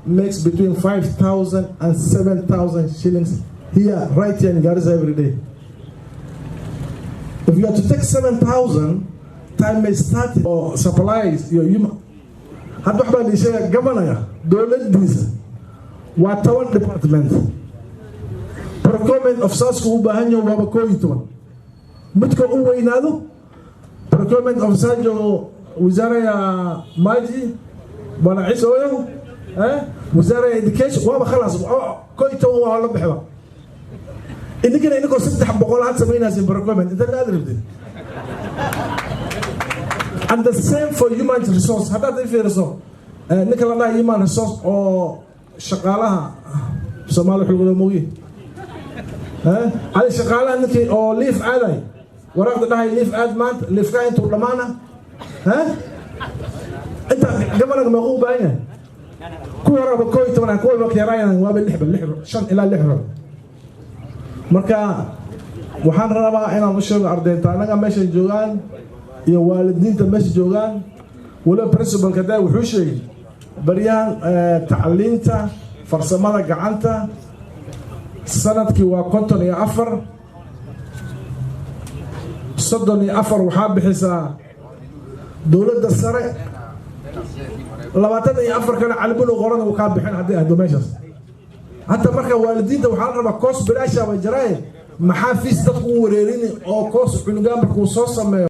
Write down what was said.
makes between 5,000 and 7,000 shillings here, right here in Garissa every day. If you are to take 7,000 times 30 or supplies iyo human, hadda waxbaa lii sheega, governorga dowladdiisa waa 10 department. Procurement officersku u baahan yaho waaba 11. Midka u weynaado procurement officer joogo wizara ya maji, Bwana Ciise Oyo, wizara ya education, waaba khalaas, 11 waa la bixiba. Idinkana idinkoo 300 had samaynaysin procurement, inta la aad rabtid. And the same for human resource. Haddaad i fiiriso ninka la dhahay human resource oo shaqaalaha Soomaali wuxuu mogi cali shaqaalaha, ninkii oo leave aaday, waraaqda dhahay leave aad maanta, leaveka intuu dhammaana inta governorga meequu u baahan yahay? Kuwa horaba 11, kuwa ka yaraayaan, waaba lixba, lix, shan ilaa lix rab. Marka waxaan rabaa inaan u sheego ardayta annaga meeshan joogaan iyo waalidiinta meesha joogaan. Waliba principalka daa wuxuu sheegay baryahan tacliinta farsamada gacanta sanadkii waa 54, 34 waxaa bixisaa dowladda sare, 24 kana Calibulu qorana uu kaa bixin haddii ahdo meeshaas hata. Marka waalidiinta waxaa la rabaa course bilaasha ba jaraaye, maxaa fees dadku u wareerini oo course cunugaan markuu soo sameeyo?